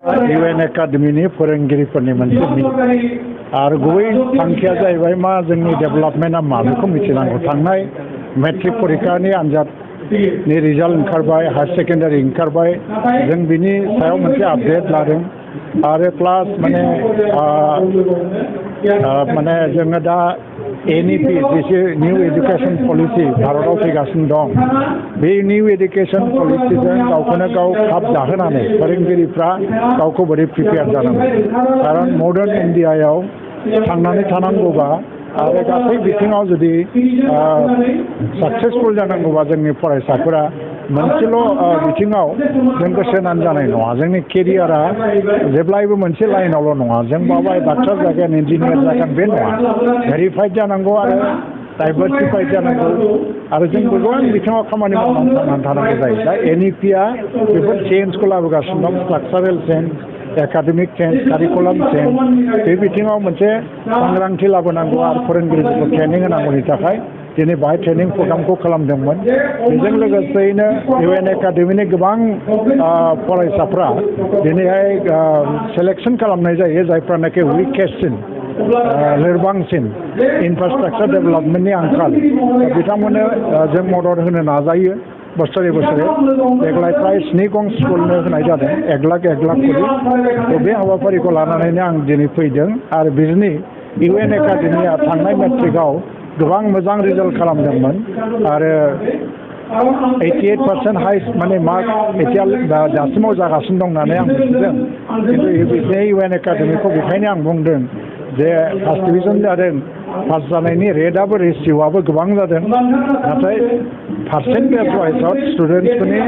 UN एकाडेमिनि फोरोंगिरिफोरनि मोनसे मिट आरो गुबै थांखिया जाहैबाय मा जोंनि डेभेलपमेन्टआ मा बेखौ मिथिनांगौ। थांनाय मेट्रिक परिखानि आनजादनि रिजाल्ट ओंखारबाय, हायार सेकेन्डारि ओंखारबाय, जों बिनि सायाव मोनसे आपडेट लादों आरो प्लास माने जोङो दा NEP जिसे निउ एडुकेशन पलिसि भारताव फैगासिनो दं, बे निउ एडुकेशन पलिसिजों गावखौनो गाव खाब जाहोनानै फोरोंगिरिफ्रा गावखौ बोरै प्रिपेयार जानांगौ। खारन मडार्न इन्डियायाव थांनानै थानांगौबा आरो गासै बिथिङाव जुदि साक्सेसफुल जानांगौबा जोंनि फरायसाफोरा मोनसेल' बिथिङाव जों गोसो होनानै जानाय नङा। जोंनि केरियारा जेब्लायबो मोनसे लाइनावल' नङा। जों माबा डाक्टार जागोन, इन्जिनियार जागोन बे नङा। भेरिफाइड जानांगौ आरो डाइभार्सिफाइड जानांगौ आरो जों गोबां बिथिङाव खामानि मावनानै थांनानै थानांगौ जायो। दा NEPआ बेफोर चेन्जखौ लाबोगासिनो दं, structural change, academic change, curriculum change. बे बिथिङाव मोनसे सांग्रांथि लाबोनांगौ आरो फोरोंगिरिफोरखौ ट्रेनिं होनांगौनि थाखाय दिनै बाहाय ट्रेनिं प्रग्रामखौ खालामदोंमोन। बेजों लोगोसेयैनो UN एकाडेमिनि गोबां फरायसाफ्रा दिनैहाय सेलेक्सन खालामनाय जायो जायफ्रानाखि विकेस्टसिन, लोरबांसिन इनफ्रास्ट्राक्चार डेभेलपमेन्टनि आंखाल, बिथांमोननो जों मदद होनो नाजायो बोसोरे बोसोरे। देग्लाय प्राय 9 गं स्कुलनो होनाय जादों, 1 लाख करि। बे हाबाफारिखौ लानानैनो आं दिनै फैदों आरो बिनि UN एकाडेमिया थांनाय मेट्रिकआव गोबां मोजां रिजाल्ट खालामदोंमोन आरो 88% हाइस्ट माने मार्क दासिमाव जागासिनो दं होननानै आं मिथिदों। खिन्थु UN एकाडेमिखौ बेखायनो आं बुंदों जे फार्स्ट डिभिजन जादों, पास जानायनि रेटआबो रेसिय'आबो गोबां जादों, नाथाय पार्सेन्टेज वाइसआव स्टुडेन्टसफोरनि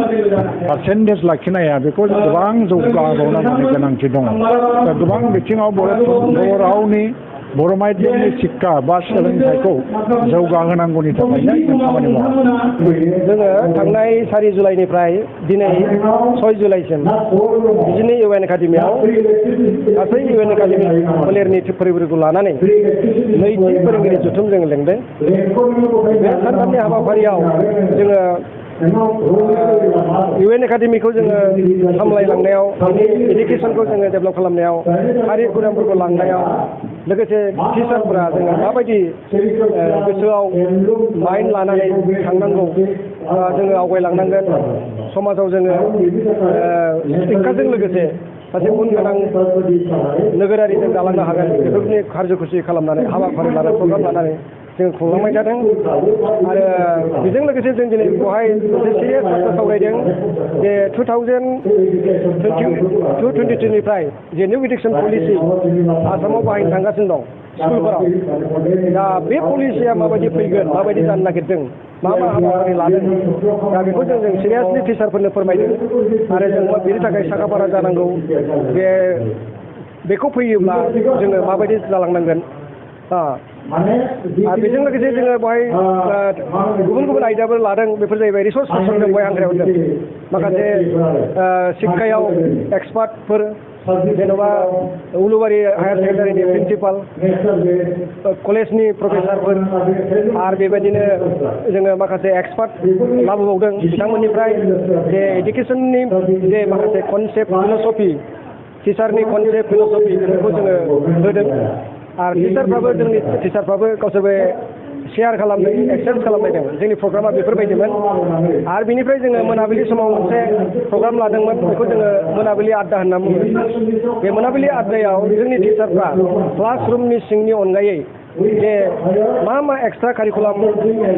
पार्सेन्टेज लाखिनाया बेखौ गोबां जौगाबावनांगौनि गोनांथि दङ। दा गोबां बिथिङाव बर' रावनि बर' माध्यमनि शिक्षा बा सोलोंथाइखौ जौगाहोनांगौनि थाखायनो जों खामानि मावो। जोङो थांनाय 4 जुलाइनिफ्राय दिनै 6 जुलाइसिम बिदिनो UN एकाडेमियाव गासै UN एकाडेमि फोलेरनि फोरोंगिरिखौ लानानै नैथि फोरोंगिरि जथुम जोङो लेंदों। बे सानथामनि हाबाफारियाव जोङो UN एकाडेमिखौ जोङो सामलायलांनायाव, इडुकेसनखौ जोङो डेभेलप खालामनायाव, कारिकुलामफोरखौ लांनायाव, लोगोसे टिचारफोरा जोङो माबायदि गोसोआव माइन्ड लानानै थांनांगौ, जोङो आवगायलांनांगोन, समाजाव जोङो शिक्षाजों लोगोसे सासे गुन गोनां नोगोरारि जों जालांनो हागोन। बेफोरनि खारज'खुसि खालामनानै हाबाफारि लानानै प्रग्राम लानानै जों खुंलांबाय थादों। आरो बेजों लोगोसे जों दिनै बेवहाय मोनसे सिरियास बाथ्रा सावरायदों जे 2022निफ्राय जे निउ एडुकेसन पलिसि आसामाव बाहायनो थांगासिनो दं स्कुलफोराव। दा बे पलिसिया माबायदि फैगोन, माबायदि जानो नागिरदों, मा हाबाफारि लादों, दा बेखौ जों सिरियासलि टिचारफोरनो फोरमायदों आरो जों बेनि थाखाय साखाफारा जानांगौ। बेखौ फैयोब्ला जोङो माबायदि जालांनांगोन। आरो बेजों लोगोसे जोङो बेवहाय गुबुन गुबुन आयदाफोर लादों। बेफोर जाहैबाय रिसर्स पार्सन जों बेवहाय हांख्राय हरदों। माखासे शिक्षायाव एक्सपार्टफोर, जेन'बा उलुबारि हायार सेकेन्डारिनि प्रिन्सिपाल, कलेजनि प्रफेसारफोर आरो बेबायदिनो जोङो माखासे एक्सपार्ट लाबोबावदों बिथांमोननिफ्राय जे इडुकेसननि जे माखासे कनसेप्ट फिल'सफि, टिचारनि कनसेप्ट फिल'सफि बेफोरखौ जोङो होदों। आरो जोंनि टिचारफ्राबो गावसोरबो शेयार खालामदों, एक्सेप्ट खालामलायदों। जोंनि प्रग्रामा बेफोरबायदिमोन। आरो बिनिफ्राय जोङो मोनाबिलि समाव मोनसे प्रग्राम लादोंमोन, बेखौ जोङो मोनाबिलि आड्डा होनना बुङो। बे मोनाबिलि आड्डायाव जोंनि टिचारफ्रा क्लासरुमनि सिंनि अनगायै जे मा एक्सट्रा कारिकुलाम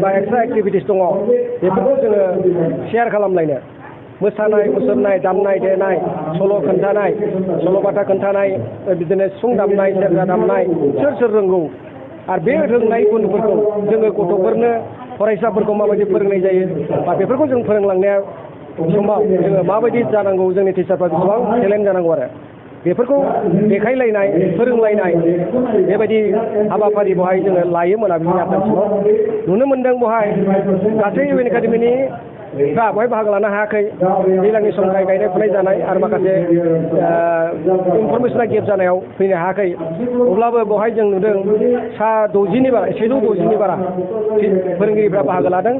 बा एक्सट्रा एक्टिभिटिस दङ बेफोरखौ जोङो शेयार खालामलायनो, मोसानाय मुसुरनाय, दामनाय देनाय, सल' खोन्थानाय, सल'बाथा खोन्थानाय, बिदिनो सिफुं दामनाय, सेरजा दामनाय, सोर रोंगौ आरो बे रोंनाय गुनफोरखौ जोङो गथ'फोरनो, फरायसाफोरखौ माबायदि फोरोंनाय जायो बा बेफोरखौ जों फोरोंलांनाया समाव जोङो माबायदि जानांगौ, जोंनि टिचारफ्रा बेसेबां टेलेन्ट जानांगौ आरो बेफोरखौ देखायलायनाय, फोरोंलायनाय बेबायदि हाबाफारि बेवहाय जोङो लायो मोनाबिलिनि आड्डासिमाव। नुनो मोनदों बेवहाय गासै UN एकाडेमिनि बेवहाय बाहागो लानो हायाखै। दैज्लांनि समखाय गायनाय फुनाय जानाय आरो माखासे इनफरमेसना गेप जानायाव फैनो हायाखै। अब्लाबो बेवहाय जों नुदों 160नि बारा फोरोंगिरिफ्रा बाहागो लादों।